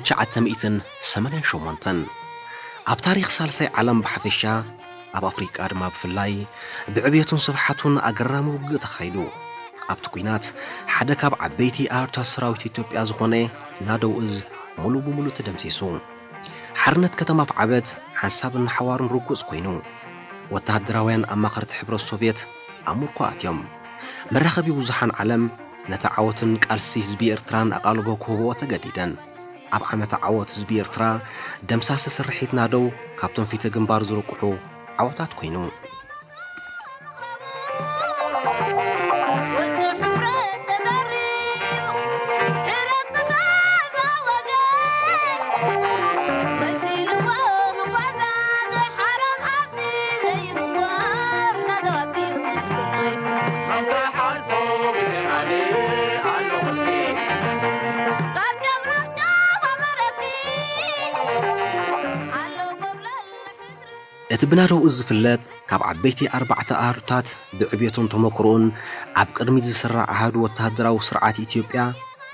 ትሽዓተ ሚእትን ሰማንያን ሸሞንተን። ኣብ ታሪኽ ሳልሳይ ዓለም ብሓፈሻ፣ ኣብ ኣፍሪቃ ድማ ብፍላይ፣ ብዕብየቱን ስፍሓቱን ኣገራሚ ውግእ ተኻይዱ። ኣብቲ ኲናት፣ ሓደ ካብ ዓበይቲ ኣሃዱታት ሰራዊት ኢትዮጵያ ዝኾነ ናደው እዝ ሙሉ ብሙሉ ተደምሲሱ። ሓርነት ከተማ ኣፍዓበት ሓንሳብን ንሓዋሩን ርጉጽ ኮይኑ፣ ወተሃደራውያን ኣማኸርቲ ሕብረት ሶቭየት ኣብ ምርኮ ኣትዮም። መራኸቢ ብዙሓን ዓለም ነቲ ዓወትን ቃልሲ ህዝቢ ኤርትራን ኣቓልቦ ክህብኦ ተገዲደን። ኣብ ዓመተ ዓወት ህዝቢ ኤርትራ፣ ደምሳሲ ስርሒት ናደው ካብቶም ፊተ ግንባር ዝርቁሑ ዓወታት ኮይኑ። እቲ ብናደው እዝ ዝፍለጥ፣ ካብ ዓበይቲ ኣርባዕተ ኣሃዱታት ብዕብየቱን ተመክሮኡን ኣብ ቅድሚት ዝስራዕ ኣሃዱ ወተሃደራዊ ስርዓት ኢትዮጵያ፣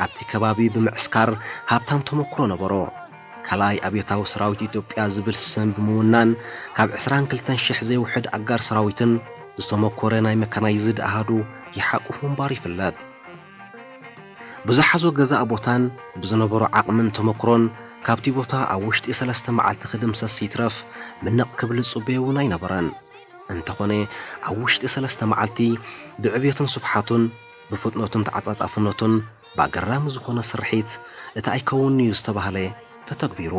ኣብቲ ከባቢ ብምዕስካር ሃብታም ተመክሮ ነበሮ። ካልኣይ ኣብዮታዊ ሰራዊት ኢትዮጵያ ዝብል ስም ብምውናን፣ ካብ ዕስራን ክልተን ሽሕ ዘይውሕድ ኣጋር ሰራዊትን ዝተመኮረ ናይ መካናይዝድ ኣሃዱ ይሓቁፍ ምንባሩ ይፍለጥ። ብዝሓዞ ገዛእ ቦታን ብዝነበሮ ዓቕምን ተመክሮን፣ ካብቲ ቦታ ኣብ ውሽጢ ሰለስተ መዓልቲ ክድምሰስ ይትረፍ ምንቕ ክብል ዝጽበዮ እውን ኣይነበረን። እንተኾነ፣ ኣብ ውሽጢ ሰለስተ መዓልቲ ብዕብየቱን ስፍሓቱን፣ ብፍጥነቱን ተዓጻጻፍነቱን፣ ብኣገራሚ ዝኾነ ስርሒት፣ እቲ ኣይከውንን'ዩ ዝተባህለ ተተግቢሩ።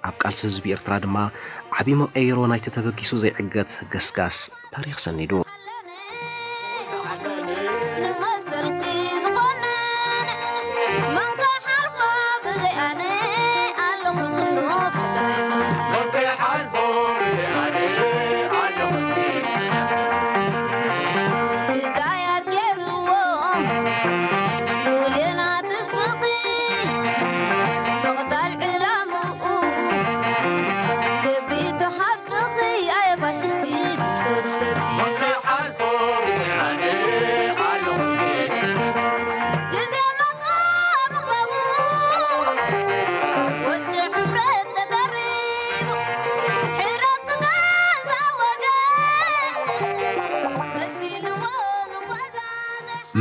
ኣብ ቃልሲ ህዝቢ ኤርትራ ድማ ዓቢ መቀይሮ ናይቲ ተበጊሱ ዘይዕገት ገስጋስ ታሪኽ ሰኒዱ።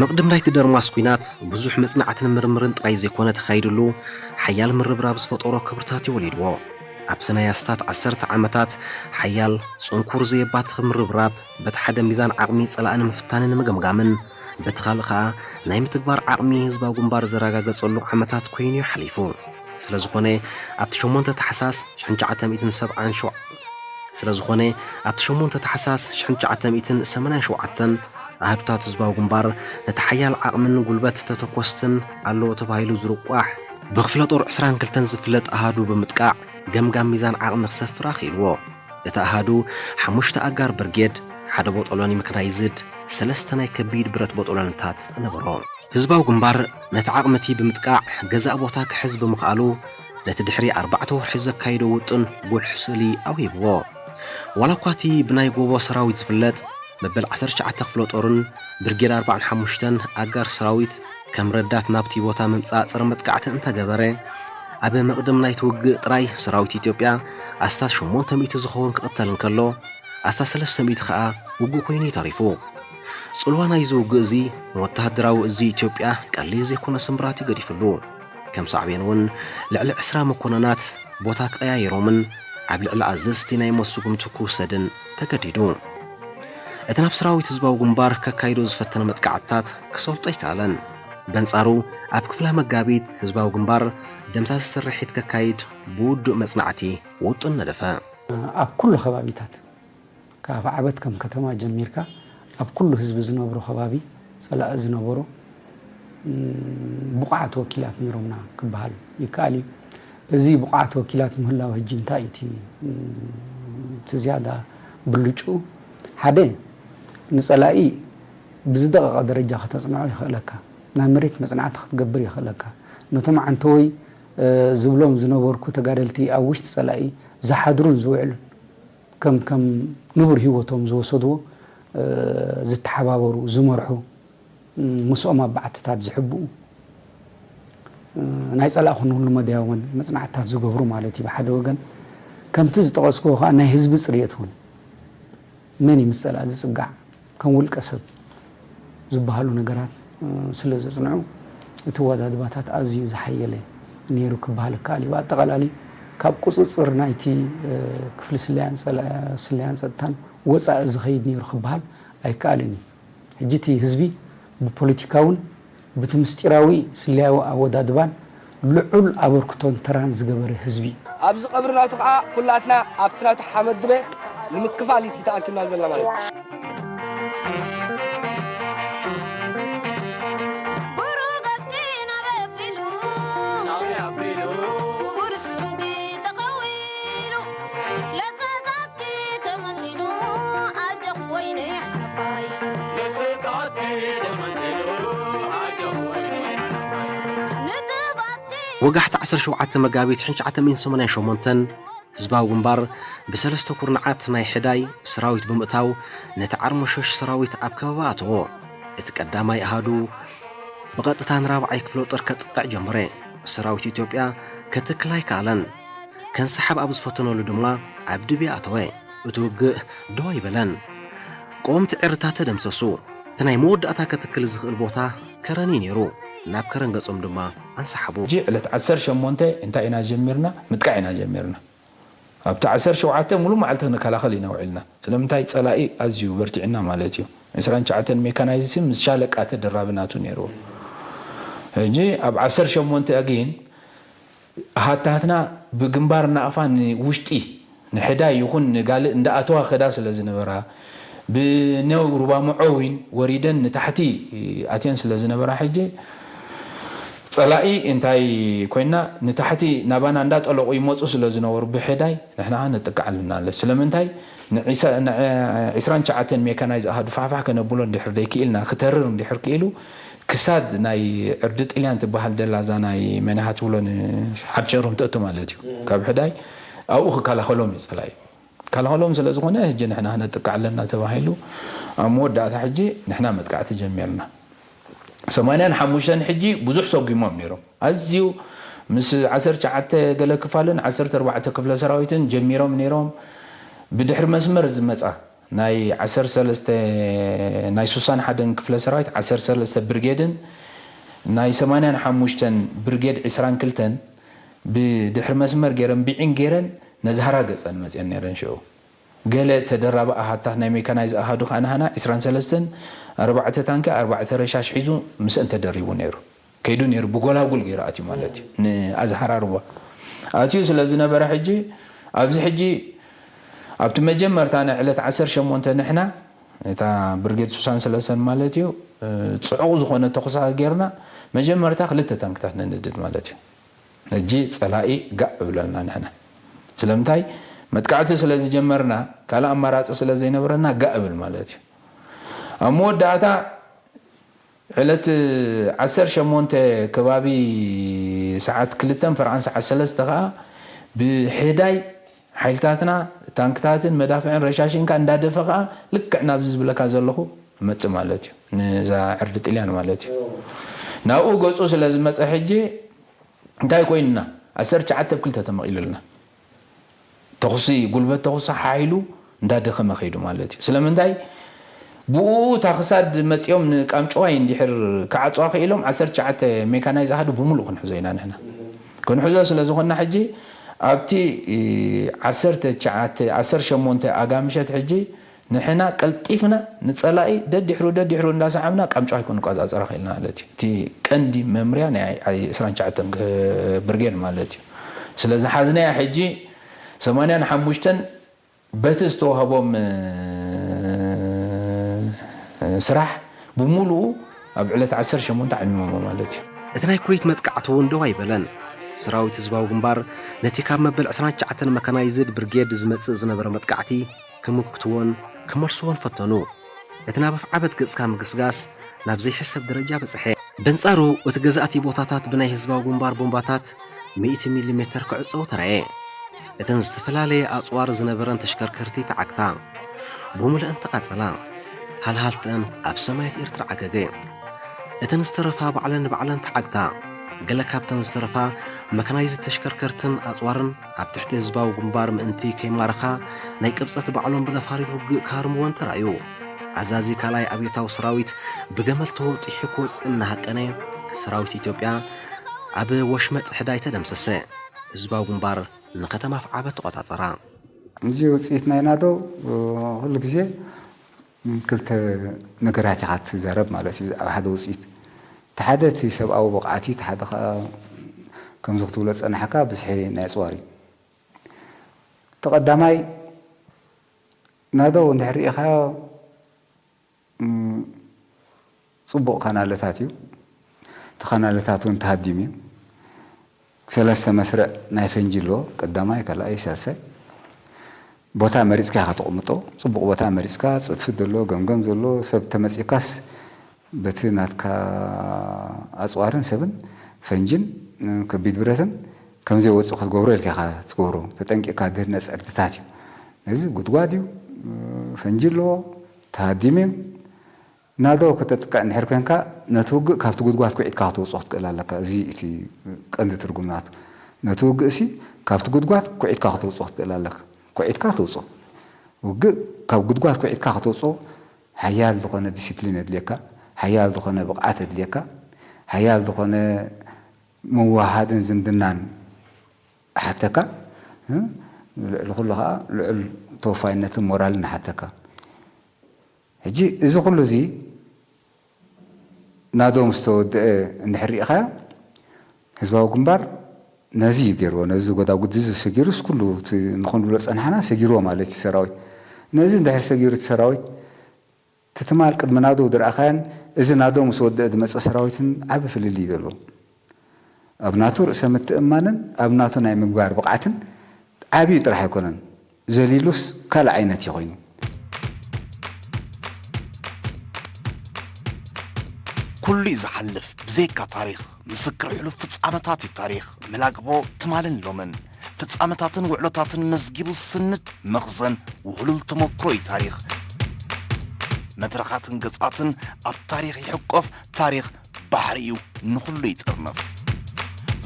መቕድም ናይቲ ደርማስ ኲናት ብዙሕ መጽናዕትን ምርምርን ጥራይ ዘይኮነ ተኻይድሉ፣ ሓያል ምርብራብ ዝፈጠሮ ክብርታት እዩ ወሊድዎ። ኣብቲ ናይ ኣስታት ዓሰርተ ዓመታት ሓያል፣ ጽንኩር ዘየባትኽ ምርብራብ፣ በቲ ሓደ ሚዛን ዓቕሚ ጸላኢ ንምፍታንን ንምግምጋምን፣ በቲ ካልእ ኸኣ ናይ ምትግባር ዓቕሚ ህዝባዊ ግንባር ዘረጋገጸሉ ዓመታት ኮይኑ እዩ ሓሊፉ። ስለ ዝኾነ፣ ኣብቲ ሸሞንተ ታሕሳስ ሽሕን ትሽዓተ ሚእትን ሰብዓን ሸውዓተን፣ ስለ ዝኾነ፣ ኣብቲ ሸሞንተ ታሕሳስ ሽሕን ትሽዓተ ሚእትን ሰማንያን ሸውዓተን ኣሃዱታት ህዝባዊ ግንባር ነቲ ሓያል ዓቕምን ጉልበት ተተኮስትን ኣለዎ ተባሂሉ ዝርቋሕ ብክፍለ ጦር ዕስራን ክልተን ዝፍለጥ ኣሃዱ ብምጥቃዕ ገምጋም ሚዛን ዓቕሚ ክሰፍር ኣኽኢልዎ። እቲ ኣሃዱ ሓሙሽተ ኣጋር ብርጌድ፣ ሓደ ቦጦሎኒ መካናይዝድ፣ ሰለስተ ናይ ከቢድ ብረት ቦጦሎንታት ነበሮ። ህዝባዊ ግንባር ነቲ ዓቕሚ እቲ ብምጥቃዕ ገዛእ ቦታ ክሕዝ ብምኽኣሉ፣ ነቲ ድሕሪ ኣርባዕተ ወርሒ ዘካይዶ ውጥን ጉልሕ ስእሊ ኣውሂብዎ። ዋላ እኳ እቲ ብናይ ጎቦ ሰራዊት ዝፍለጥ መበል ዓሰርተ ትሽዓተ ክፍለ ጦርን ብርጌድ ኣርባዓን ሓሙሽተን ኣጋር ሰራዊት ከም ረዳት ናብቲ ቦታ ምምጻእ ጸረ መጥቃዕቲ እንተገበረ፣ ኣብ መቕድም ናይቲ ውግእ ጥራይ ሰራዊት ኢትዮጵያ ኣስታት ሸሞንተ ሚእቲ ዝኸውን ክቕተል እንከሎ፣ ኣስታት ሰለስተ ሚእቲ ከኣ ውጉእ ኮይኑ እዩ ተሪፉ። ጽልዋ ናይዚ ውግእ እዚ ንወተሃደራዊ እዚ ኢትዮጵያ ቀሊል ዘይኮነ ስምብራት እዩ ገዲፍሉ። ከም ሳዕቤን እውን ልዕሊ ዕስራ መኮነናት ቦታ ክቀያይሮምን ኣብ ልዕሊ ኣዘዝቲ ናይ ሞት ስጉምቲ ክውሰድን ተገዲዱ። እቲ ናብ ሰራዊት ህዝባዊ ግንባር ከካይዶ ዝፈተነ መጥቃዕትታት ክሰልጦ ኣይከኣለን። በንጻሩ፣ ኣብ ክፍለ መጋቢት ህዝባዊ ግንባር ደምሳሲ ስርሒት ከካይድ ብውዱእ መጽናዕቲ ውጥን ነደፈ። ኣብ ኩሉ ከባቢታት፣ ካብ ዓበት ከም ከተማ ጀሚርካ፣ ኣብ ኩሉ ህዝቢ ዝነብሮ ከባቢ፣ ጸላኢ ዝነበሮ፣ እም፣ ብቑዓት ወኪላት ነይሮምና ክበሃል ይከኣል እዩ። እዚ ብቑዓት ወኪላት ምህላው ሕጂ እንታይ እዩ እቲ፣ እም፣ እቲ ዝያዳ ብልጭኡ? ሓደ፣ ንጸላኢ ብዝደቐቐ ደረጃ ከተጽንዖ የኽእለካ። ናይ መሬት መጽናዕቲ ክትገብር የኽእለካ። ነቶም ዓንተወይ፣ እ፣ ዝብሎም ዝነበርኩ ተጋደልቲ ኣብ ውሽጢ ጸላኢ ዝሓድሩን ዝውዕሉን፣ ከም፣ ከም ንቡር ህይወቶም ዝወሰድዎ፣ እ፣ ዝተሓባበሩ፣ ዝመርሑ፣ እ፣ ምስኦም ኣብ በዓትታት ዝሕብኡ፣ ናይ ጸላእ ክንብሉ መድያዊ መጽናዕትታት ዝገብሩ ማለት እዩ። ብሓደ ወገን ከምቲ ዝጠቐስክዎ ከኣ ናይ ህዝቢ ጽርየት እውን መን እዩ ምስ ጸላእ ዝጽጋዕ ከም ውልቀ ሰብ ዝበሃሉ ነገራት ስለ ዘጽንዑ እቲ ወዳድባታት ኣዝዩ ዝሓየለ ነይሩ ክበሃል ይከኣል እዩ። ብኣጠቓላሊ ካብ ቁጽጽር ናይቲ ክፍሊ ስለያን ጸጥታን ወጻኢ ዝኸይድ ነይሩ ክበሃል ኣይከኣልን እዩ። ሕጂ እቲ ህዝቢ ብፖለቲካውን ብቲ ምስጢራዊ ስለያዊ ኣወዳድባን ልዑል ኣበርክቶን ተራን ዝገበረ ህዝቢ እዩ። ኣብዚ ቀብሪ ናቱ ከዓ ኩላትና ኣብቲ ናቱ ሓመድ ድበ ንምክፋል እዩ ተኣኪብና ዘለና ማለት እዩ። ወጋሕቲ ዓሰርተ ሸውዓተ መጋቢት ሽሕን ትሽዓተ ሚእትን ሰማንያን ሸሞንተን ህዝባዊ ግንባር ብሰለስተ ኩርናዓት ናይ ሕዳይ ሰራዊት ብምእታው ነቲ ዓርሞሸሽ ሰራዊት ኣብ ከበባ ኣተዎ። እቲ ቀዳማይ ኣሃዱ ብቐጥታ ንራብዓይ ክፍለ ጦር ከጥቅዕ ጀመረ። ሰራዊት ኢትዮጵያ ከትክል ኣይከኣለን። ከንሰሓብ ኣብ ዝፈተነሉ ድማ ኣብ ድብያ ኣተወ። እቲ ውግእ ደው ኣይበለን። ቀወምቲ ዕርድታት ተደምሰሱ። እቲ ናይ መወዳእታ ከትክል ዝኽእል ቦታ ከረን እዩ ነይሩ። ናብ ከረን ገጾም ድማ ኣንሰሓቡ። ሕጂ ዕለት ዓሰርተ ሸሞንተ እንታይ ኢና ጀሚርና? ምጥቃዕ ኢና ጀሚርና። ኣብቲ ዓሰርተ ሸውዓተ ሙሉእ መዓልቲ ክንከላኸል ኢና ውዒልና። ስለምንታይ? ጸላኢ ኣዝዩ በርቲዕና ማለት እዩ። ዕስራን ትሽዓተን ሜካናይዝድ ምስ ሻለቃ ተደራቢ ናቱ ነይርዎ። ሕጂ ኣብ ዓሰርተ ሸሞንተ ግን ኣሃታትና ብግንባር ናቕፋ ንውሽጢ ንሕዳይ ይኹን ንጋልእ እንዳኣተዋ ከዳ ስለ ዝነበራ፣ ብነው ሩባ መዖዊን ወሪደን ንታሕቲ ኣትየን ስለ ዝነበራ፣ ሕጂ ጸላኢ እንታይ ኮይና ንታሕቲ ናባና እንዳጠለቑ ይመጹ ስለ ዝነበሩ ብሕዳይ ንሕና ነጥቅዕ ኣለና። ስለምንታይ? ንዒሰ-፣ ንዒ-፣ ዕስራን ትሽዓተን ሜካናይዝ ኣሃዱ ፋሕፋሕ ከነብሎ እንድሕር ደይክኢልና፣ ክተርር እንድሕር ክኢሉ፣ ክሳድ ናይ ዕርዲ ጥልያን ትበሃል ደላ እዛ ናይ መን ኢኻ ትብሎ ንሓድሸሩም ትእቱ ማለት እዩ። ካብ ሕዳይ ኣብኡ ክከላኸሎም እዩ ጸላኢ። ክከላኸሎም ስለ ዝኾነ፣ ሕጂ ንሕና ክነጥቅዕ ኣለና ተባሂሉ፣ ኣብ መወዳእታ ሕጂ ንሕና መጥቃዕቲ ጀሚርና። ሰማንያን ሓሙሽተን ሕጂ ብዙሕ ሰጒሞም ነይሮም። ኣዝዩ ምስ ዓሰርተ ትሽዓተ ገለ ክፋልን ዓሰርተ ኣርባዕተ ክፍለ ሰራዊትን ጀሚሮም ነይሮም። ብድሕሪ መስመር ዝመጻ ናይ ዓሰርተ ሰለስተ፣ ናይ ስሳን ሓደን ክፍለ ሰራዊት ዓሰርተ ሰለስተ ብርጌድን ናይ ሰማንያን ሓሙሽተን ብርጌድ ዕስራን ክልተን ብድሕሪ መስመር ገይረን፣ ብዒን ገይረን ነዝሃራ ገጸን መጺአን ነይረን ሽዑ። ገለ ተደራቢ ኣሃታት ናይ ሜካናይዝ ኣሃዱ ከኣ ንሃና ዕስራን ሰለስተን ኣርባዕተ ታንኪ፣ ኣርባዕተ ረሻሽ ሒዙ ምስአን ተደሪቡ ነይሩ። ከይዱ ነይሩ፣ ብጎላጉል ገይሩ ኣትዩ ማለት እዩ። ንኣዝሃራ ሩባ ኣትዩ ስለ ዝነበረ ሕጂ፣ ኣብዚ ሕጂ ኣብቲ መጀመርታ ናይ ዕለት ዓሰርተ ሸሞንተ ንሕና፣ እታ ብርጌድ ስሳን ሰለስተን ማለት እዩ፣ ጽዑቕ ዝኾነ ተኹሳ ጌርና፣ መጀመርታ ክልተ ታንክታት ነንድድ ማለት እዩ። ሕጂ ጸላኢ ጋእ እብለልና ንሕና። ስለምንታይ? መጥቃዕቲ ስለ ዝጀመርና፣ ካልእ ኣማራጺ ስለ ዘይነበረና ጋእ እብል ማለት እዩ። ኣብ መወዳእታ ዕለት ዓሰርተ ሸሞንተ ከባቢ ሰዓት ክልተን ፈርቓን ሰዓት ሰለስተ ከኣ ብሕዳይ ሓይልታትና ታንክታትን መዳፍዕን ረሻሽን ከኣ እንዳደፈ ከኣ ልክዕ ናብዚ ዝብለካ ዘለኹ መጽእ ማለት እዩ። ንዛ ዕርዲ ጥልያን ማለት እዩ። ናብኡ ገጹ ስለ ዝመጸ ሕጂ እንታይ ኮይንና? ዓሰርተ ትሽዓተ ብ ክልተ ተመቒሉልና። ተኹሲ፣ ጉልበት ተኹሲ ሓይሉ እንዳደኸመ ከይዱ ማለት እዩ። ስለምንታይ? ብኡ እታ ክሳድ መጺኦም ንቃምጨዋይ እንድሕር ክዓጽዋ ክኢሎም ዓሰርተ ትሽዓተ ሜካናይዝ ኣሃዱ ብምሉእ ክንሕዞ ኢና ንሕና። ክንሕዞ ስለ ዝኾንና ሕጂ ኣብቲ ዓሰርተ ትሽዓተ፣ ዓሰርተ ሸሞንተ ኣጋ ምሸት ሕጂ ንሕና ቀልጢፍና ንጸላኢ ደድሕሩ ደድሕሩ እንዳሰዓብና ቃምጨዋይ ክንቆጻጸራ ክኢልና ማለት እዩ። እቲ ቀንዲ መምርያ ናይ ዕስራን ትሽዓተን ብርጌድ ማለት እዩ። ስለ ዝሓዝናያ ሕጂ ሰማንያን ሓሙሽተን በቲ ዝተዋህቦም ስራሕ ብምሉኡ ኣብ ዕለት ዓሰርተ ሸሞንተ ዓሚሞሞ ማለት እዩ። እቲ ናይ ኩዌት መጥቃዕቲ እውን ደው ኣይበለን። ሰራዊት ህዝባዊ ግንባር ነቲ ካብ መበል ዕስራን ትሽዓተን መካናይዝድ ብርጌድ ዝመጽእ ዝነበረ መጥቃዕቲ ክምክትዎን ክመልስዎን ፈተኑ። እቲ ናብ ኣፍዓበት ገጽካ ምግስጋስ ናብ ዘይሕሰብ ደረጃ በጽሐ። በንጻሩ እቲ ገዛእቲ ቦታታት ብናይ ህዝባዊ ግንባር ቦምባታት ሚእቲ ሚሊ ሜተር ክዕጸው ተራእየ። እተን ዝተፈላለየ ኣጽዋር ዝነበረን ተሽከርከርቲ ተዓግታ። ብምልአን ተቓጸላ። ሃልሃልተን ኣብ ሰማያት ኤርትራ ዓገገ። እተን ዝተረፋ ባዕለን ንባዕለን ተዓግታ። ገለ ካብተን ዝተረፋ መካናይዝድ ተሽከርከርትን ኣጽዋርን ኣብ ትሕቲ ህዝባዊ ግንባር ምእንቲ ከይማረኻ ናይ ቅብጸት ባዕሎም ብነፋሪት ውግእ ክሃርምወን ተራእዩ። ኣዛዚ ካልኣይ ኣብዮታዊ ሰራዊት ብገመል ተወጢሑ ክወጽእ እናሃቀነ፣ ሰራዊት ኢትዮጵያ ኣብ ወሽመጥ ሕዳይ ተደምሰሰ። ህዝባዊ ግንባር ንከተማ ኣፍዓበት ተቖጻጸራ። እዚ ውጽኢት ናይ ናደው ኩሉ ግዜ ክልተ ነገራት ኢኻ ትዛረብ ማለት እዩ። ኣብ ሓደ ውጽኢት እቲ ሓደ እቲ ሰብኣዊ ብቕዓት እዩ፣ እቲ ሓደ ከዓ ከምዚ ክትብሎ ዝጸናሕካ ብዝሒ ናይ ኣጽዋር እዩ። እቲ ቀዳማይ ናደው እንድሕር ርኢኻዮ ጽቡቕ ካናለታት እዩ። እቲ ካናለታት እውን ተሃዲሙ እዩ። ሰለስተ መስርዕ ናይ ፈንጂ ኣለዎ፣ ቀዳማይ፣ ካልኣይ፣ ሳልሳይ። ቦታ መሪጽካ ኢኻ ተቕምጦ። ጽቡቕ ቦታ መሪጽካ፣ ጽድፊ ዘሎ፣ ገምገም ዘሎ፣ ሰብ ተመጺእካስ በቲ ናትካ ኣጽዋርን ሰብን ፈንጅን ከቢድ ብረትን ከም ዘይወጽእ ክትገብሮ ኢልካ ኢኻ ትገብሮ። ተጠንቂቕካ ድህነጽ ዕርድታት እዩ። ነዚ ጉድጓድ እዩ፣ ፈንጂ ኣለዎ፣ ተሃዲሙ እዩ። ናዶ ከተጥቅዕ እንድሕር ኮንካ፣ ነቲ ውግእ ካብቲ ጉድጓድ ኩዒትካ ከተውጽኦ ክትክእል ኣለካ። እዚ እቲ ቀንዲ ትርጉም ናቱ። ነቲ ውግእ ሲ ካብቲ ጉድጓድ ኩዒትካ ከተውጽኦ ክትክእል ኣለካ። ኩዒትካ ተውጽኦ። ውግእ ካብ ጉድጓድ ኩዒትካ ከተውጽኦ ሓያል ዝኾነ ዲሲፕሊን የድልየካ፣ ሓያል ዝኾነ ብቕዓት የድልየካ፣ ሓያል ዝኾነ ምውሃሃድን ዝምድናን ሓተካ። ልዕሊ ኩሉ ኸዓ ልዑል ተወፋይነትን ሞራልን ሓተካ። ሕጂ እዚ ኩሉ እዚ ናዶ ምስ ተወድአ እንድሕር ርኢኻዮ፣ ህዝባዊ ግንባር ነዚ እዩ ገይርዎ። ነዚ ጎዳጉዲ እዚ ሰጊሩስ ኩሉ እቲ ንኽንብሎ ጸናሕና ሰጊርዎ ማለት እዩ ሰራዊት። ነዚ እንድሕር ሰጊሩ እቲ ሰራዊት፣ እቲ ትማል ቅድሚ ናዶ ዝረኣኻዮን እዚ ናዶ ምስ ወድአ ዝመጸ ሰራዊትን ዓቢ ፍልልይ እዩ ዘለዎ። ኣብ ናቱ ርእሰ ምትእምማንን ኣብ ናቱ ናይ ምግባር ብቕዓትን ዓብዩ ጥራሕ ኣይኮነን፣ ዘሊሉስ ካልእ ዓይነት እዩ ኮይኑ። ኩሉ እዩ ዝሓልፍ ብዘይካ ታሪኽ። ምስክር ሕሉፍ ፍጻመታት እዩ ታሪኽ። መላግቦ ትማልን ሎምን ፍጻመታትን ውዕሎታትን መዝጊቡ ዝስንድ መኽዘን ውህሉል ተመክሮ እዩ ታሪኽ። መድረኻትን ገጻትን ኣብ ታሪኽ ይሕቆፍ። ታሪኽ ባሕሪ እዩ፣ ንኹሉ ይጥርንፍ።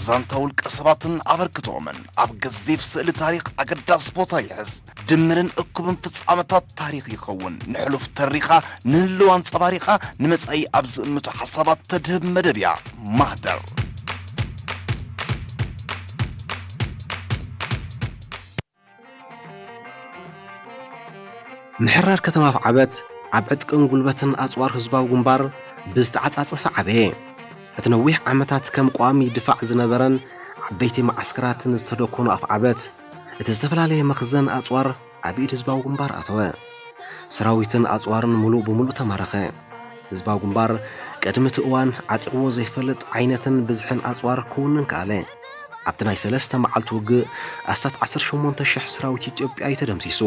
ዛንታ ውልቀ ሰባትን ኣበርክቶኦምን ኣብ ገዚፍ ስእሊ ታሪኽ ኣገዳሲ ቦታ ይሕዝ። ድምርን እኩብን ፍጻመታት ታሪኽ ይኸውን። ንሕሉፍ ተሪኻ ንህልው ኣንጸባሪቓ ንመጻኢ ኣብ ዝእምቱ ሓሳባት ተድህብ መደብ እያ ማህደር። ምሕራር ከተማ ኣፍዓበት ኣብ ዕጥቅን ጉልበትን ኣጽዋር ህዝባዊ ግንባር ብዝተዓጻጸፈ ዓበየ። እቲ ነዊሕ ዓመታት ከም ቀዋሚ ድፋዕ ዝነበረን ዓበይቲ መዓስከራትን ዝተደኮኑ ኣፍዓበት፣ እቲ ዝተፈላለየ መኽዘን ኣጽዋር ኣብ ኢድ ህዝባዊ ግንባር ኣተወ። ሰራዊትን ኣጽዋርን ምሉእ ብምሉእ ተማረኸ። ህዝባዊ ግንባር ቅድሚ እቲ እዋን ዓጢቕዎ ዘይፈልጥ ዓይነትን ብዝሕን ኣጽዋር ክውንን ከኣለ። ኣብቲ ናይ ሰለስተ መዓልቲ ውግእ ኣስታት ዓሰርተ ሸሞንተ ሽሕ ሰራዊት ኢትዮጵያ እዩ ተደምሲሱ።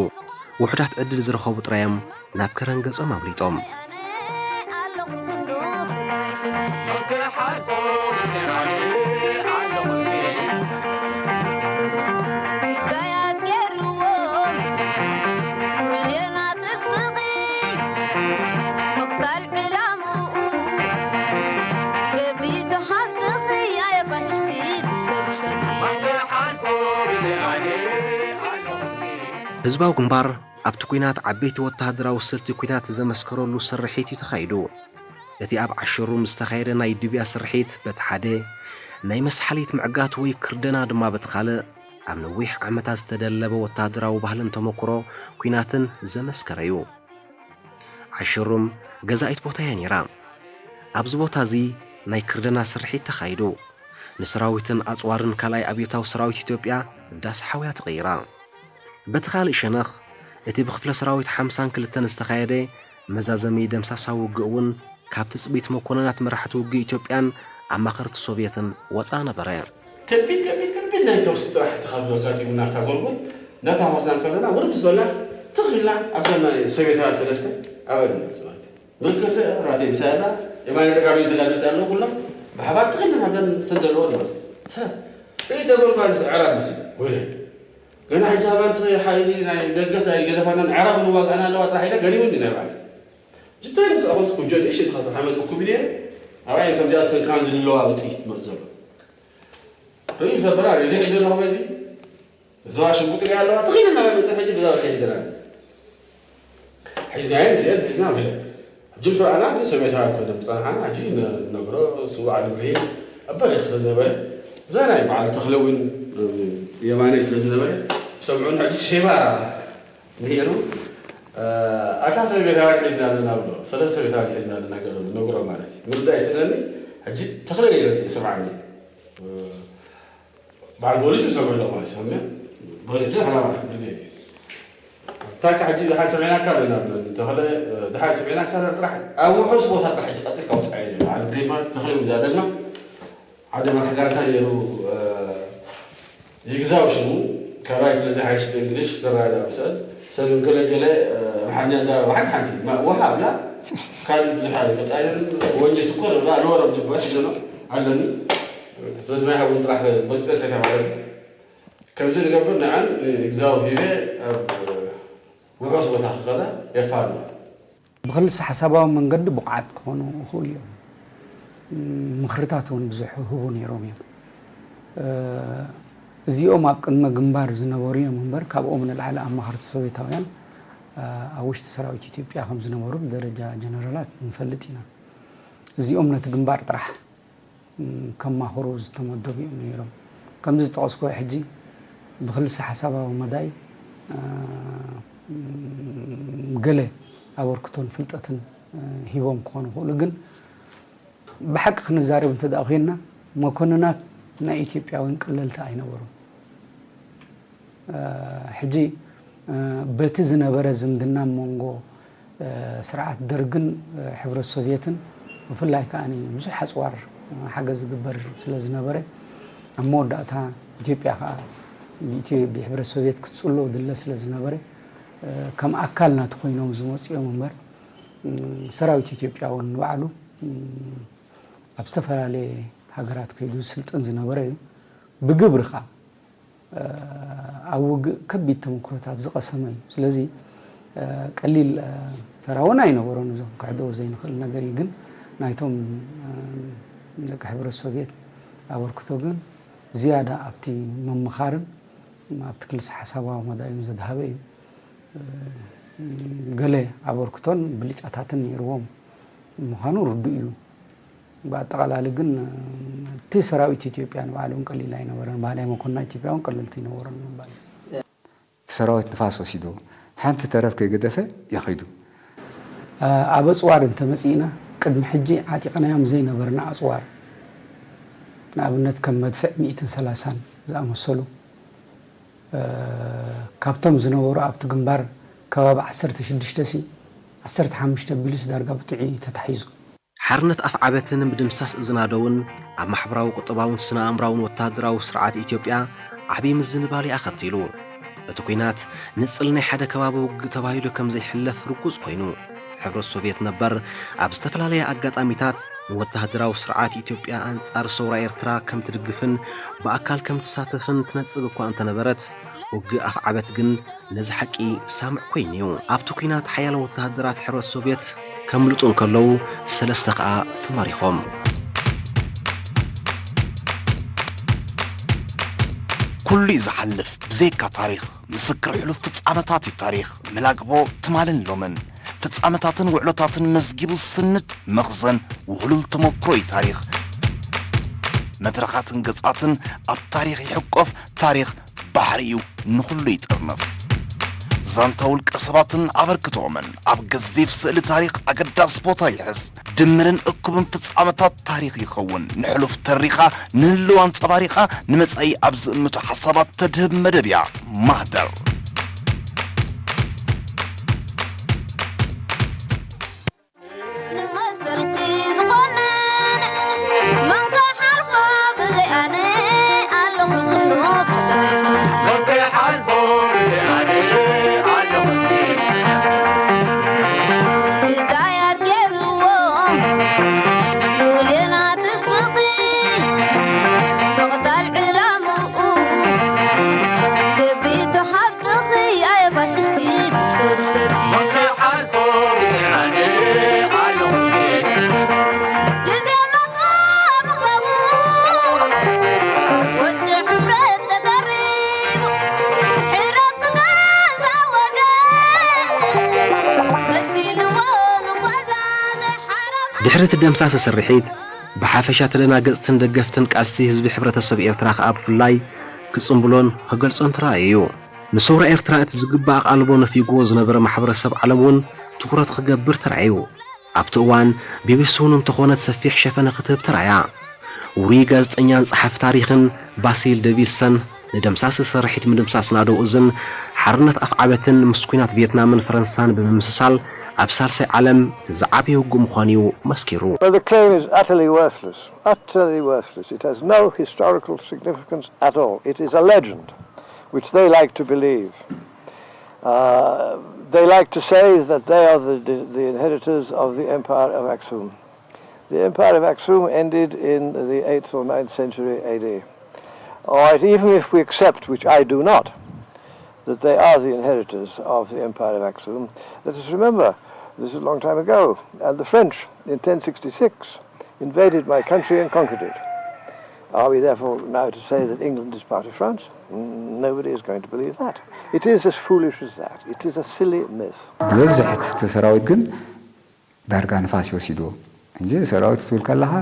ውሑዳት ዕድል ዝረኸቡ ጥራይ እዮም ናብ ከረን ገጾም ኣምሊጦም። ህዝባዊ ግንባር ኣብቲ ኲናት ዓበይቲ ወተሃደራዊ ስልቲ ኲናት ዘመስከረሉ ስርሒት እዩ ተኻይዱ። እቲ ኣብ ዓሸሩም ዝተኻየደ ናይ ድብያ ስርሒት በቲ ሓደ፣ ናይ መስሓሊት ምዕጋት ወይ ክርደና ድማ በቲ ካልእ፣ ኣብ ነዊሕ ዓመታት ዝተደለበ ወተሃደራዊ ባህልን ተመክሮ ኲናትን ዘመስከረ እዩ። ዓሸሩም ገዛኢት ቦታ እያ ነይራ። ኣብዚ ቦታ እዚ ናይ ክርደና ስርሒት ተኻይዱ። ንሰራዊትን ኣጽዋርን ካልኣይ ኣብዮታዊ ሰራዊት ኢትዮጵያ ዳስ ሓውያ ተቐይራ። በቲ ካልእ ሸነኽ፣ እቲ ብክፍለ ሰራዊት ሓምሳን ክልተን ዝተኻየደ መዛዘሚ ደምሳሳዊ ውግእ እውን ካብ ትጽቢት መኮነናት መራሕቲ ውግእ ኢትዮጵያን ኣማኸርቲ ሶቭየትን ወጻ ነበረ። ከቢድ ከቢድ ከቢድ ናይ ተኹሲ ጥራሕ እቲ ካብ ኣጋጢሙና እታ ጎልጎል እንዳተኳስና እንከለና ውርድ ምስ በልናስ ትኽ ኢልና ኣብዛ ናይ ሶቭየታውያን ሰለስተ ኣባል ኢና ማለት እዩ። መከተ ራቴ ምሳይ ኣላ የማነ ጸጋመይ ተላደት ያለው ኩሎም ብሓባር ትኽ ኢልና ናብዘን ሰብ ዘለዎ ንመጽእ። ሰለስተ ርእይ ተበልኳ ንስ ዕራብ መሲሉ ወለ ገና ሕጂ ኣባል ስኸ ሓይሊ ናይ ደገስ ኣይገደፋናን ዕራብ ንዋግኣና ኣለዋ ጥራሕ ኢለ ገሪሙኒ ናይ ባዕዲ። ጅቶ ኢለ ምስ ኣኾንስ ኩጆ ንእሽት ካብ ሓመድ እኩብ ነይረ ኣብኣይ ከምዚኣ ሰንካን ዝልለዋ ብጥይት መጽእ ዘሎ ርእዩ ዘበላ ሬድዮ ሒዙ ኣለኹ በዚ እዛ ሽጉጥ ሪኣ ኣለዋ ተኺልና መምፅእ ሕጂ ብዛ ወርሒ ሒዝና ሒዝናየን እዚአን ሒዝና ውለ ሕጂ ምስ ረኣና ግን ሶቪየታውያን ኮይኖም ዝፀናሓና ሕጂ ነግሮ ስዋዕ ንብርሂን ኣበሪኽ ስለ ዝነበረ እዛ ናይ በዓሉ ተኽለዊን የማነይ ስለ ዝነበረ ሰምዑን ሕጂ ሼባ ነይሩ ኣታ ሶቪየታውያን ሒዝና ኣለና ብሎ ሰለስተ ሶቪየታውያን ሒዝና ኣለና ገለ ነግሮ ማለት እዩ ምርዳእ ይስእነኒ ሕጂ ተኽለ ይረድ ይስምዓኒ በዓል ፖሊስ ይሰምዑ ኣለዉ ማለት ሰምዕ ፖሊስ ሕጂ ሓላማ ክትብል እየ ታካ ሕጂ ድሓን ሰሚዕናካ ኣለና ብለኒ እንተኸለ ድሓን ሰሚዕናካ ኣለና ጥራሕ ኣብ ውሑስ ቦታ ጥራሕ ሕጂ ቀጢልካ ውፃእ እዩ በዓል ብሬማር ተኽለ ይዛደግና ሓደ መራሕ ጋንታ ነይሩ ይግዛው ሽሙ ካባይ ስለዚ ሓይሽ ብእንግሊሽ ክረዳዳ ምስእል ሰብ ገለገለ ኣምሓርኛ ዛረባ ሓንቲ ሓንቲ ውሃ ኣብላ ካልእ ብዙሕ ኣይመፃእን ወንጀስ እኮ ንብላ ኣለዎ ረብ ጅቦ ሒዘኖ ኣለኒ ስለዚ ናይ ሓውን ጥራሕ በዝጠሰተ ማለት እዩ ከምዚ ንገብር ንዓን ንእግዚኣብሔር ኣብ ውሑስ ቦታ ክኸዳ የፋንዋ ብኽልሰ ሓሳባዊ መንገዲ ብቑዓት ክኾኑ ይኽእሉ እዮም። ምኽርታት እውን ብዙሕ ይህቡ ነይሮም እዮም። እዚኦም ኣብ ቅድመ ግንባር ዝነበሩ እዮም እምበር ካብኦም ንላዕሊ ኣማኸርቲ ሶቬታውያን ኣብ ውሽጢ ሰራዊት ኢትዮጵያ ከም ዝነበሩ ብደረጃ ጀነራላት ንፈልጥ ኢና። እዚኦም ነቲ ግንባር ጥራሕ ከማኽሩ ዝተመደቡ እዮም ነይሮም። ከምዚ ዝጠቐስኩዎ ሕጂ ብክልሰ ሓሳባዊ መዳይ ገለ ኣበርክቶን ፍልጠትን ሂቦም ክኾኑ ይኽእሉ ግን ብሓቂ ክንዛረብ እንተ ደኣ ኮይንና መኮንናት ናይ ኢትዮጵያውያን ቀለልቲ ኣይነበሩን። ሕጂ በቲ ዝነበረ ዝምድና መንጎ ስርዓት ደርግን ሕብረት ሶቭየትን ብፍላይ ከዓ ብዙሕ ኣፅዋር ሓገዝ ዝግበር ስለ ዝነበረ ኣብ መወዳእታ ኢትዮጵያ ከዓ ብሕብረት ሶቭየት ክትፅሎ ድለ ስለ ዝነበረ ከም ኣካል ናቲ ኮይኖም ዝመፅኦም እምበር ሰራዊት ኢትዮጵያ እውን ንባዕሉ ኣብ ዝተፈላለየ ሃገራት ከይዱ ዝስልጥን ዝነበረ እዩ። ብግብሪ ከዓ ኣብ ውግእ ከቢድ ተመክሮታት ዝቐሰመ እዩ። ስለዚ ቀሊል ተራ እውን ኣይነበሮን እዞም ክሕደዎ ዘይንኽእል ነገር እዩ። ግን ናይቶም ደቂ ሕብረት ሶቭየት ኣበርክቶ ግን ዝያዳ ኣብቲ ምምኻርን ኣብቲ ክልሰ ሓሳባዊ መዳዩን ዘድሃበ እዩ። ገለ ኣበርክቶን ብልጫታትን ነይርዎም ምዃኑ ርዱእ እዩ። ብኣጠቓላሊ ግን እቲ ሰራዊት ኢትዮጵያ ንባዕሉ እውን ቀሊል ኣይነበረን። ባህላይ መኮንና ኢትዮጵያ እውን ቀለልቲ ኣይነበሮን ምባል እዩ። እቲ ሰራዊት ንፋስ ወሲዱ ሓንቲ ተረፍ ከይገደፈ እዩ ኸይዱ። ኣብ ኣፅዋር እንተመፂእና ቅድሚ ሕጂ ዓጢቕናዮም ዘይነበርና ኣፅዋር ንኣብነት ከም መድፍዕ ሚእትን ሰላሳን ዝኣመሰሉ ካብቶም ዝነበሩ ኣብቲ ግንባር ከባቢ ዓሰርተ ሽዱሽተ ሲ ዓሰርተ ሓሙሽተ ኣቢሉስ ዳርጋ ብጥዑይ እዩ ተታሒዙ። ሓርነት ኣፍዓበትን ምድምሳስ እዝናደውን ኣብ ማሕበራዊ፣ ቁጠባውን ስነ-ኣእምራውን ወተሃደራዊ ስርዓት ኢትዮጵያ ዓቢ ምዝንባሌ ኣኸቲሉ። እቲ ኲናት ንጽል ናይ ሓደ ከባቢ ውግእ ተባሂሉ ከም ዘይሕለፍ ርጉጽ ኮይኑ፣ ሕብረት ሶቭየት ነበር ኣብ ዝተፈላለየ ኣጋጣሚታት ንወተሃደራዊ ስርዓት ኢትዮጵያ ኣንጻር ሰውራ ኤርትራ ከም ትድግፍን ብኣካል ከም ትሳተፍን ትነጽግ እኳ እንተነበረት፣ ውግእ ኣፍዓበት ግን ነዚ ሓቂ ሳምዕ ኮይኑ'ዩ። ኣብቲ ኲናት ሓያሎ ወተሃደራት ሕብረት ሶቭየት ከምልጡ እንከለዉ፣ ሰለስተ ከኣ ተማሪኾም። ኩሉ እዩ ዝሓልፍ፣ ብዘይካ ታሪኽ። ምስክር ሕሉፍ ፍጻመታት እዩ ታሪኽ። መላግቦ ትማልን ሎምን፣ ፍጻመታትን ውዕሎታትን መዝጊቡ ዝስንድ መኽዘን ውህሉል ተመክሮ እዩ ታሪኽ። መድረኻትን ገጻትን ኣብ ታሪኽ ይሕቆፍ፣ ታሪኽ ባሕሪ እዩ ንኹሉ ይጥርንፍ። ዛንታ ውልቀ ሰባትን ኣበርክቶኦምን ኣብ ገዚፍ ስእሊ ታሪኽ ኣገዳሲ ቦታ ይሕዝ። ድምርን እኩብን ፍጻመታት ታሪኽ ይኸውን። ንሕሉፍ ተሪኻ ንህልው ኣንጸባሪቓ ንመጻኢ ኣብ ዝእምቱ ሓሳባት ተድህብ መደብ እያ ማህደር። ንመሰልኪ ዝኾንን መን ክሓልፎ ብዘይ ኣነ ኣለኹ ክንዶ ፈተነሽ ወከይ ሓልፎ ብዘይ ኣነ ኣለኹ ግዳያት ገይርዎም ሙሌና ትስብኺ ምቕታል ዕላምኡ ገቢቱ ሓብቱ ድሕሪ እቲ ደምሳሲ ስርሒት፣ ብሓፈሻ ተደናገጽትን ደገፍትን ቃልሲ ህዝቢ ሕብረተሰብ ኤርትራ ከኣ ብፍላይ ክጽንብሎን ክገልጾን ተራእዩ እዩ። ንሰውራ ኤርትራ እቲ ዝግባእ ኣቓልቦ ነፊግዎ ዝነበረ ማሕበረሰብ ዓለም እውን ትኹረት ክገብር ተራእዩ። ኣብቲ እዋን፣ ቢቢሲ እውን እንተኾነት ሰፊሕ ሸፈነ ክትህብ ተራእያ። ውሩይ ጋዜጠኛን ጸሓፊ ታሪኽን ባሲል ደቪልሰን፣ ንደምሳሲ ስርሒት ምድምሳስ ናደው እዝን ሓርነት ኣፍዓበትን ምስ ኲናት ቪየትናምን ፈረንሳን ብምምስሳል፣ ኣብ ሳልሳይ ዓለም እቲ ዝዓበየ ውግእ ምዃኑ እዩ መስኪሩ። But the claim is utterly worthless, utterly worthless. It has no historical significance at all. It is a legend, which they like to believe. Uh, they like to say that they are the, the, the inheritors of the Empire of Aksum. The Empire of Aksum ended in the eighth or ninth century A D. All right, even if we accept, which I do not, that they are the inheritors of the Empire of Aksum, let us remember, this is a long time ago, and the French in ten sixty-six invaded my country and conquered it. Are we therefore now to say that England is part of France? Mm, nobody is going to believe that. It is as foolish as that. It is a silly myth. ዝበዝሕ እቲ ሰራዊት ግን ዳርጋ ንፋስ ይወሲድዎ። እንጂ ሰራዊት ክትብል ከለኻ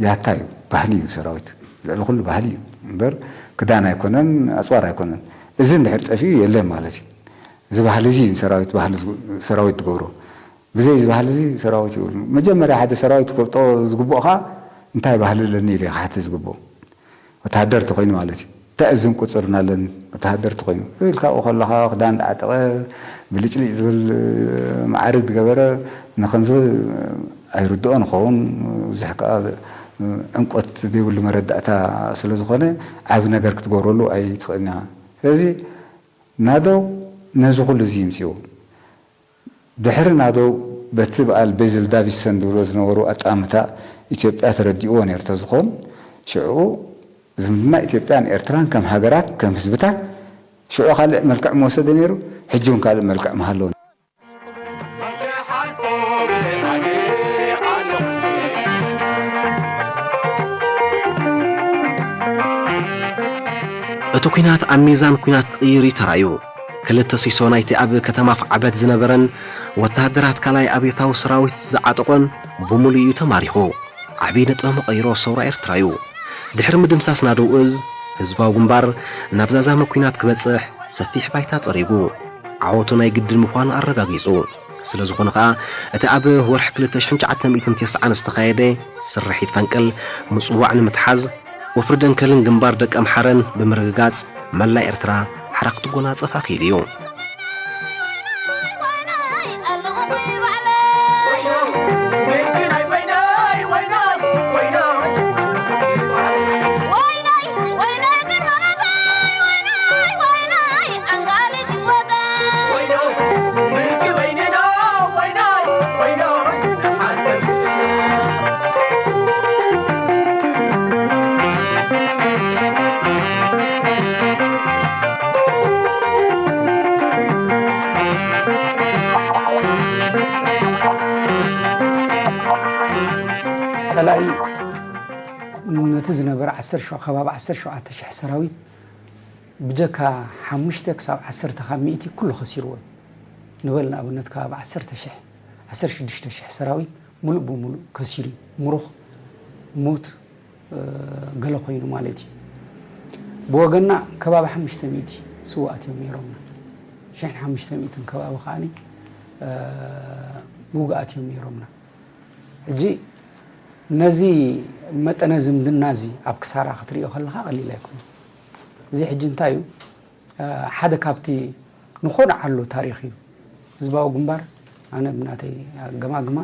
ያታ እዩ፣ ባህሊ እዩ ሰራዊት። ልዕሊ ኩሉ ባህሊ እዩ። እምበር ክዳን ኣይኮነን፣ ኣጽዋር ኣይኮነን። እዚ እንድሕር ጠፊኡ የለን ማለት እዩ። እዚ ባህሊ እዚ እዩ ሰራዊት፣ ባህሊ ዝግ-፣ ሰራዊት ትገብሮ። ብዘይ እዚ ባህሊ እዚ ሰራዊት ይብሉ። መጀመርያ ሓደ ሰራዊት ክፈልጦ ዝግብኦ ኸኣ እንታይ ባህሊ ኣለኒ ኢለ ክሓትት ዝግብኦ። ወተሃደር ተኾይኑ ማለት እዩ። እንታይ እዝን ቁጽርን ኣለኒ ወተሃደር ተኾይኑ ኢልካ ኣብኡ ከለኻ ክዳን ዳዓጠቐ፣ ብልጭልጭ ዝብል መዓርግ ዝገበረ ንኸምዚ ኣይርድኦን ይኸውን። ብዙሕ ከኣ ዕምቆት ዘይብሉ መረዳእታ ስለ ዝኾነ ዓቢ ነገር ክትገብረሉ ኣይትኽእልን ኢኻ። ስለዚ ናደው ነዚ ኩሉ እዚ ይምጽእዎ። ድሕሪ ናደው በቲ በዓል ቤዝል ዳቪድሰን ዝብሎ ዝነበሩ ኣጠማምታ ኢትዮጵያ ተረዲእዎ ነይሩ ተዝኾን፣ ሽዑ ዝምድና ኢትዮጵያን ኤርትራን ከም ሃገራት፣ ከም ህዝብታት ሽዑ ካልእ መልክዕ ምወሰደ ነይሩ፣ ሕጂ እውን ካልእ መልክዕ ምሃለዎ። እቲ ኲናት ኣብ ሚዛን ኲናት ክቕይር እዩ ተራእዩ። ክልተ ሲሶ ናይቲ ኣብ ከተማ ኣፍዓበት ዝነበረን ወተሃደራት ካልኣይ ኣብዮታዊ ሰራዊት ዝዓጠቖን ብምሉእ እዩ ተማሪኹ። ዓቢ ነጥበ መቐይሮ ሰውራ ኤርትራ እዩ። ድሕሪ ምድምሳስ ናደው እዝ፣ ህዝባዊ ግንባር ናብ ዛዛሚ ኲናት ክበጽሕ ሰፊሕ ባይታ ጸሪጉ። ዓወቱ ናይ ግድን ምዃኑ ኣረጋጊጹ። ስለ ዝኾነ ከኣ፣ እቲ ኣብ ወርሒ ክልተ ሽሕን ትሽዓተ ሚእትን ተስዓን ዝተኻየደ ስርሒት ፈንቅል ምጽዋዕ ንምትሓዝ፣ ወፍሪ ደንከልን ግንባር ደቀምሓረን ብምርግጋጽ፣ መላእ ኤርትራ ሓራ ክትጎናጸፍ ኣኽኢሉ እዩ። ጸላኢ ነቲ ዝነበረ ዓሰርተ ሸው-፣ ከባቢ ዓሰርተ ሸውዓተ ሽሕ ሰራዊት ብጀካ ሓሙሽተ ክሳብ ዓሰርተ ካብ ሚእቲ ኩሉ ከሲርዎ እዩ። ንበል ንኣብነት ከባቢ ዓሰርተ ሽሕ፣ ዓሰርተ ሽዱሽተ ሽሕ ሰራዊት ሙሉእ ብሙሉእ ከሲሩ እዩ። ምሩኽ፣ ሙት፣ እ፣ ገለ ኮይኑ ማለት እዩ። ብወገንና ከባቢ ሓሙሽተ ሚእቲ ስውኣት እዮም ነይሮምና። ሽሕን ሓሙሽተ ሚእትን ከባቢ ከኣኒ፣ እ፣ ውጉኣት እዮም ነይሮምና። ሕጂ ነዚ መጠነ ዝምድና እዚ ኣብ ክሳራ ክትሪኦ ከለኻ ቀሊል ኣይኮነን። እዚ ሕጂ እንታይ እዩ? እ፣ ሓደ ካብቲ ንኾነ ዓሎ ታሪኽ እዩ። ህዝባዊ ግንባር፣ ኣነ ብናተይ ኣገማግማ፣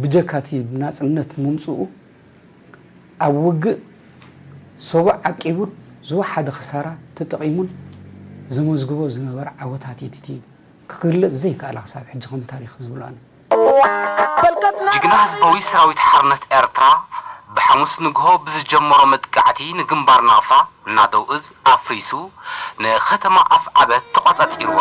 ብጀካ እቲ ብናጽነት ምምጽኡ፣ ኣብ ውግእ ሰቡእ ዓቂቡን ዝወሓደ ክሳራ ተጠቒሙን ዘመዝግቦ ዝነበረ ዓወታት እዩ። እቲ ክግለጽ ዘይከኣላ ክሳብ ሕጂ ከም ታሪኽ ዝብሎ ኣነ። ጅግና ህዝባዊ ሰራዊት ሓርነት ኤርትራ ብሓሙስ ንግሆ ብዝጀመሮ መጥቃዕቲ ንግንባር ናቕፋ ናደው እዝ ኣፍሪሱ ንከተማ ኣፍዓበት ተቖጻጺርዋ።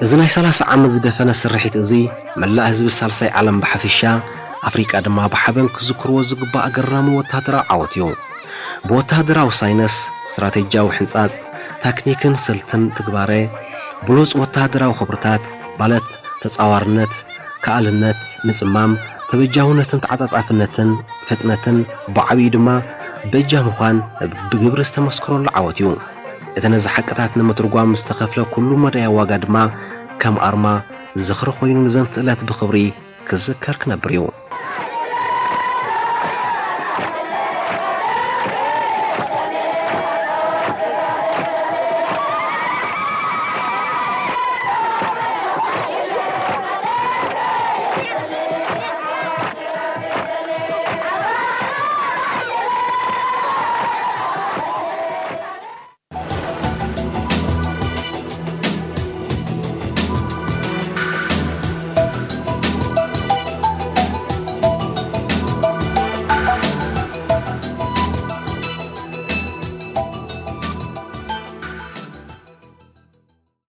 እዚ ናይ ሰላሳ ዓመት ዝደፈነ ስርሒት እዚ፣ መላእ ህዝቢ ሳልሳይ ዓለም ብሓፈሻ፣ ኣፍሪቃ ድማ ብሓበን ክዝክርዎ ዝግባእ ኣገራሚ ወተሃደራዊ ዓወት እዩ። ብወተሃደራዊ ሳይነስ፣ ስትራቴጂያዊ ሕንጻጽ፣ ታክኒክን ስልትን ትግባረ፣ ብሉጽ ወተሃደራዊ ክብርታት፣ ማለት ተጻዋርነት፣ ከኣልነት፣ ምጽማም፣ ተበጃውነትን ተዓጻጻፍነትን፣ ፍጥነትን፣ ብዓቢኡ ድማ በጃ ምዃን ብግብሪ ዝተመስከረሉ ዓወት እዩ። እቲ ነዚ ሓቅታት ንምትርጓም ዝተኸፍለ ኩሉ መዳያ ዋጋ ድማ ከም ኣርማ ዝኽሪ ኮይኑ ንዘንትእለት ብኽብሪ ክዝከር ክነብር እዩ።